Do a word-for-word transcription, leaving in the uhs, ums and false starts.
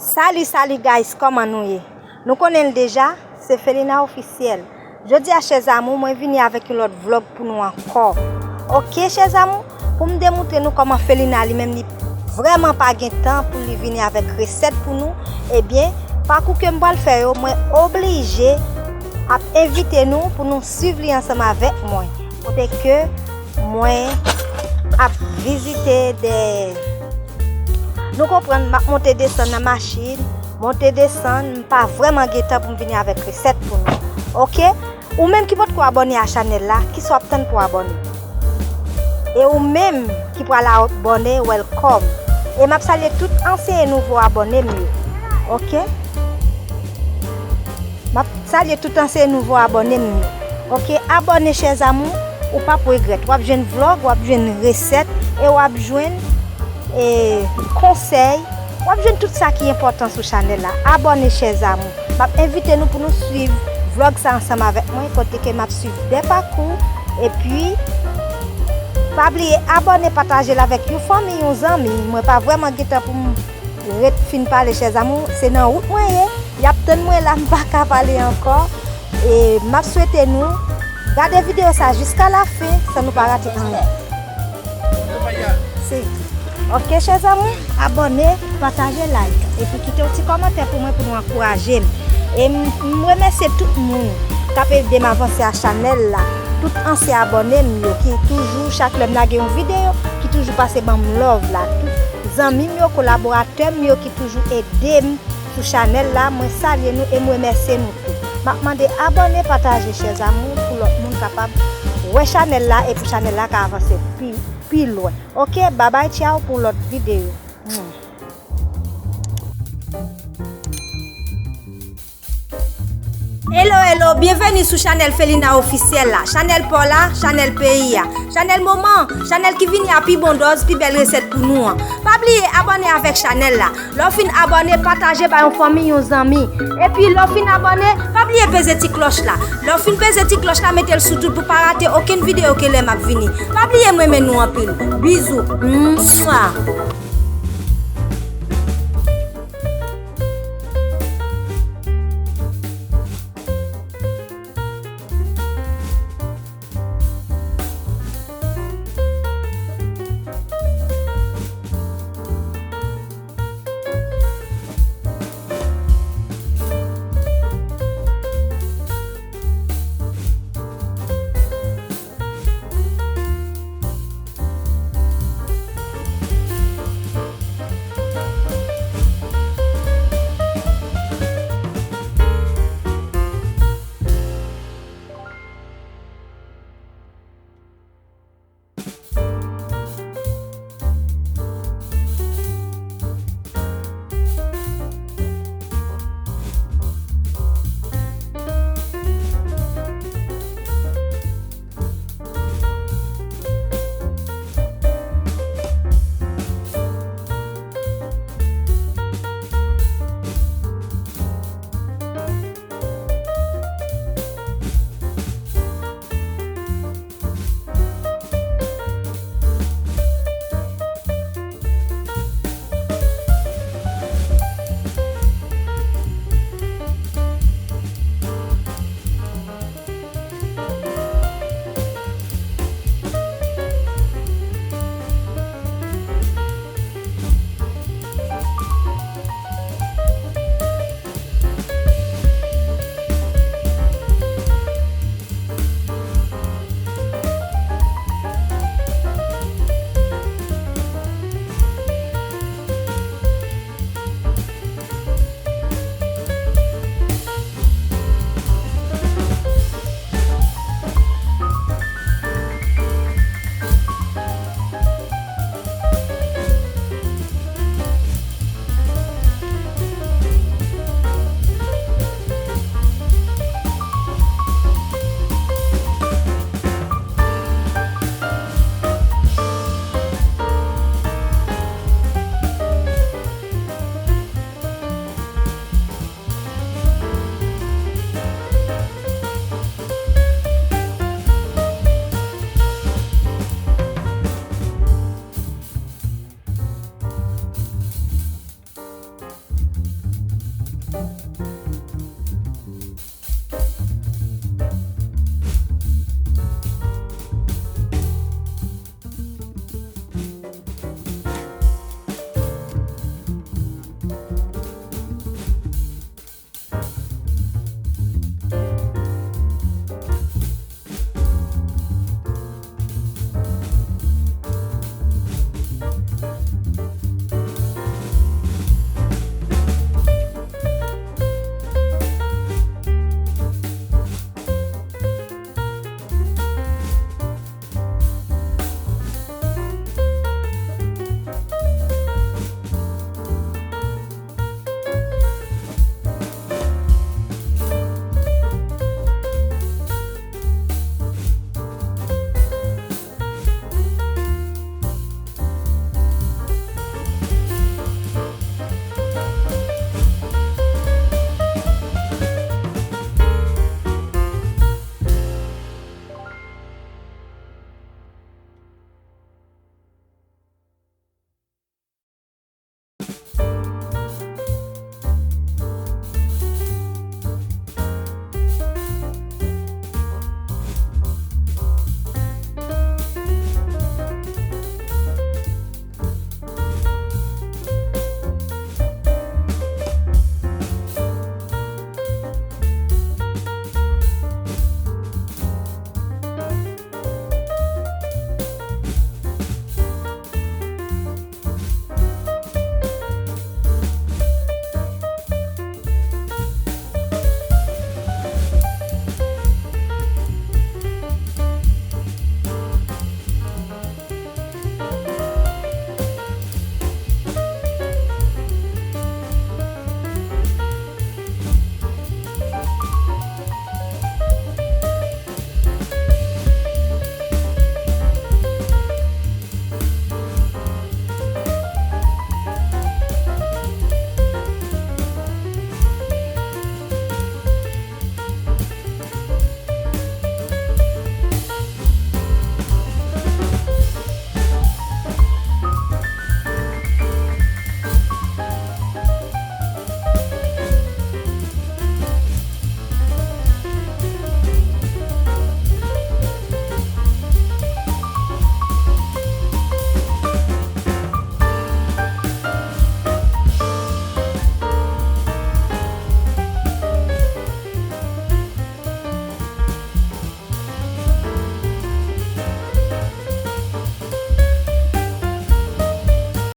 Salut, salut guys, kòman nou ye? Nou konnen l deja, se Felina Ofisyèl. Jodi a, chè zamou, mwen vini avèk yon lòt vlòg pou nou ankò. Oke, chè zamou, pou m demoutre nou kòman Felina li menm li vrèman pa gen tan pou li vini avèk resèt pou nou, ebyen, pakou ke m pral fè yo, mwen oblije ap envite nou pou nou swiv li ansanm avèk mwen. Kote ke mwen ap vizite de Nou konprann, m ap monte desann nan machin, monte desann, m pa vrèman gen tan pou m vini avèk resèt pou nou. Oke? Ou menm ki potko abòne a chanèl la, kisa w ap tann pou abòne? E ou menm ki pral abòne, welcome. E m ap salye tout ansyen e nouvo abòne m yo. Oke? M ap salye tout ansyen e nouvo abòne m yo. Oke, abòne, chè zamou, ou p ap regrèt. W ap jwenn vlòg, w ap jwenn resèt, e w ap jwenn, e, konsèy. W ap jwenn tout sa ki enpòtan sou chanèl la. Abòne, chè zamou. M ap envite nou pou nou swiv vlòg sa ansanm avèk mwen, kote ke m ap swiv de pakou. Epi, pa bliye abòne, pataje l avèk yon fanmi, yon zanmi. Mwen pa vrèman gen tan pou m ret fin pale, chè zamou, se nan wout mwen ye. Y ap tann mwen la, m pa ka pale ankò. E m ap swete nou gade videyo sa jiska la fen, san nou pa rate anyen. Se, oke, chè zamou, abòne, pataje, like, epi kite yon ti kòmantè pou mwen, pou nou ankouraje m. E m, m remèsye tout moun k ap ede m avanse a chanèl la. Tout ansyen abòne m yo ki toujou, chak lè m lage yon videyo, ki toujou pase ban m love la. Tout zanmi m yo, kolaboratè m yo ki toujou ede m sou chanèl la, mwen salye nou e m remèsye nou tou. M ap mande abòne, pataje, chè zamou, pou lòt moun kapab wè chanèl la e pou chanèl la ka avanse pi, pi lwen. Oke, babay, tchaw pou lòt videyo. Hmm. Hello, hello, byenveni sou chanèl Felina Ofisyèl la, chanèl pa w la, chanèl peyi a, chanèl moman, chanèl ki vini a pi bon dòz, pi bèl resèt pou nou an. Pa bliye abòne avèk chanèl la. Lè w fin abòne, pataje bay yon fanmi, yon zanmi. Epi lè w fin abòne, pa bliye peze ti klòch la. Lè w fin peze ti klòch la, mete l sou tout pou pa rate okenn videyo ke lè m ap vini. Pa bliye m renmen nou anpil. Bizou. Mswa.